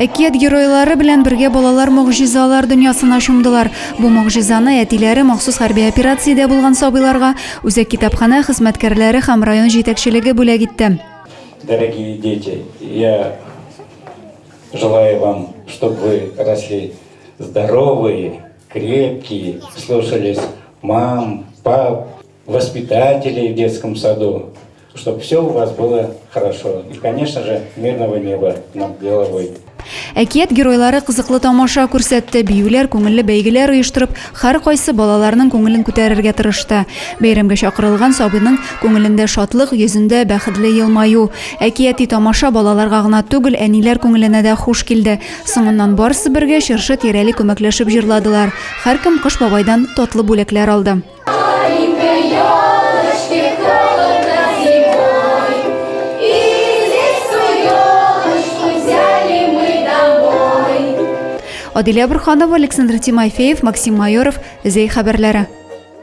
Әкият геройлары белән бергә балалар могҗизалар дөньясына чумдылар. Бу могҗизаны әтиләре махсус хәрби операциядә булган сабыйларга үзәк китапханә хезмәткәрләре һәм район җитәкчелеге бүләк итте. Дорогие дети, я желаю вам, чтобы вы росли здоровые, крепкие, слушались мам, пап, воспитателей в детском саду, чтобы все у вас было хорошо. И, конечно же, мирного неба над головой. Әкият геройлары кызыклы тамаша күрсәтте, биюләр, күңелле бәйгеләр оештырып, һәркайсы балаларның күңелен күтәрергә тырышты. Бәйрәмгә чакырылган сабыйның күңелендә шатлык, йөзендә бәхетле елмаю. Әкияти тамаша балаларга гына түгел, әниләр күңеленә дә хуш килде. Соңыннан барысы бергә чыршы тирәли күмәкләшеп җырладылар. Һәркем Кыш бабайдан татлы бүләкләр алды. Адилә Бурханова, Александр Тимофеев, Максим Майоров, Зәй хәбәрләре.